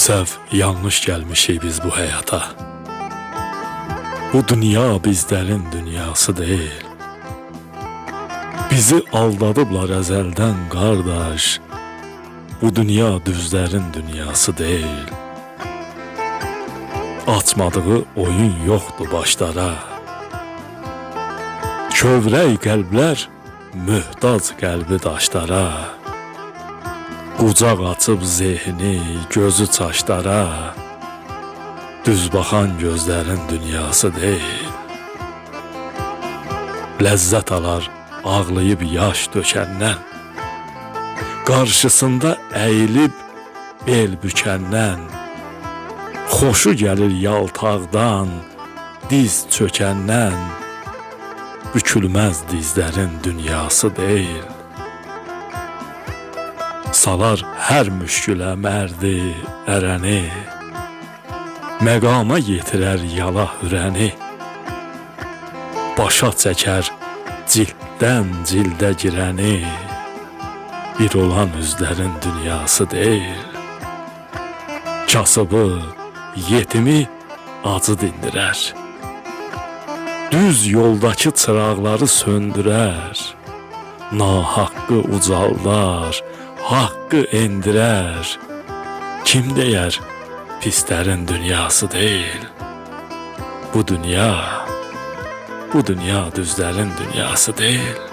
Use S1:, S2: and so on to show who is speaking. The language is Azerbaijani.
S1: Maalesef yanlış gəlmişik biz bu həyata. Bu dünya bizlərin dünyası deyil. Bizi aldadıblar əzəldən qardaş. Bu dünya düzlərin dünyası deyil. Açmadığı oyun yoxdur başlara. Kövrək qəlblər möhtac qəlbi daşlara. Qucaq açıb zehni, gözü çaşlara. Düz baxan gözlərin dünyası deyil. Ləzzət alar ağlayıb yaş tökəndən. Qarşısında əyilib bel bükəndən. Xoşu gəlir yaltaqdan, diz çökəndən. Bükülməz dizlərin dünyası deyil. Salar hər müşkülə mərdi, ərəni. Məqama yetirər yala hürəni. Başa çəkər cilddən cildə girəni. Bir olan üzlərin dünyası deyil. Kasıbı, yetimi acı dindirər. Düz yoldakı çıraqları söndürər. Nahaqqı ucaldar, haqqı endirər. Kim deyər pislərin dünyası deyil. Bu dünya, bu dünya düzlərin dünyası deyil.